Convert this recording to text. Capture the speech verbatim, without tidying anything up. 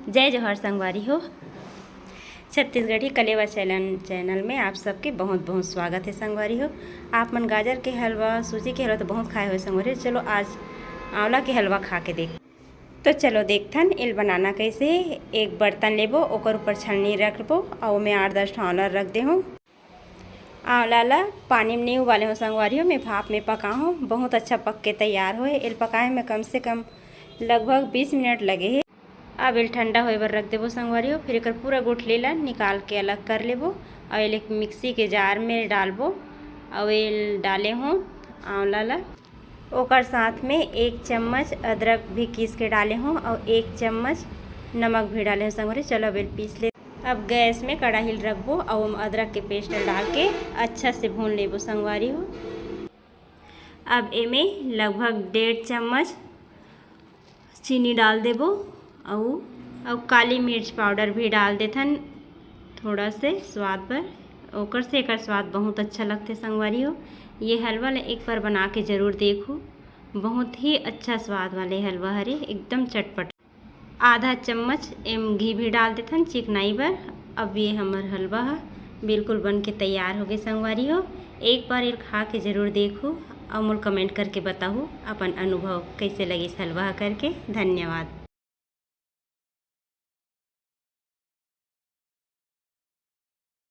जय जोहार संगवारी हो, छत्तीसगढ़ी कलेवा चैनल, चैनल में आप सबके बहुत बहुत स्वागत है संगवारी हो। आप मन गाजर के हलवा, सूजी के हलवा तो बहुत खाए हो संगवारी हो। चलो आज आंवला के हलवा खा के देख। तो चलो देखथन एल बनाना कैसे है। एक बर्तन लेबो, ओकर ऊपर छलनी रखबो और ओमे आठ दस ठो आंवला रख देहूँ। आंवला ला पानी में नहीं उबाले हो संगवारी हो, मैं भाप में पका हूँ। बहुत अच्छा पक के तैयार होए। एल पकाए में कम से कम लगभग बीस मिनट लगे है। अब एल ठंडा होए बर रख देबो संगवारी हो। फिर एकर पूरा गुठली ला निकाल के अलग कर लेबो और एल एक मिक्सी के जार में डालबो और एल डाले हो आंवला ला। ओकर साथ में एक चम्मच अदरक भी कीस के डाले हो और एक चम्मच नमक भी डाले हो संगवारी। चलो अब एल पीस ले। अब गैस में कड़ाही ल रखबो और ओम अदरक के पेस्ट डाल के अच्छा से भून लेबो संगवारी हो। अब एमे लगभग डेढ़ चम्मच चीनी डाल देबो अउ अउ काली मिर्च पाउडर भी डाल देथन थोड़ा से स्वाद बर। ओकर से एकर स्वाद बहुत अच्छा लगथे संगवारी हो। ये हलवा ला एक बार बना के जरूर देखो, बहुत ही अच्छा स्वाद वाले हलवा हरे, एकदम चटपट। आधा चम्मच एम घी भी डाल देथन चिकनाई बर। अब ये हमर हलवा ह बिल्कुल बन के तैयार हो गए संगवारी हो। एक बार ये खा के जरूर देखो और मोर कमेंट करके बताओ अपन अनुभव कैसे लगिस हलवा ह करके। धन्यवाद।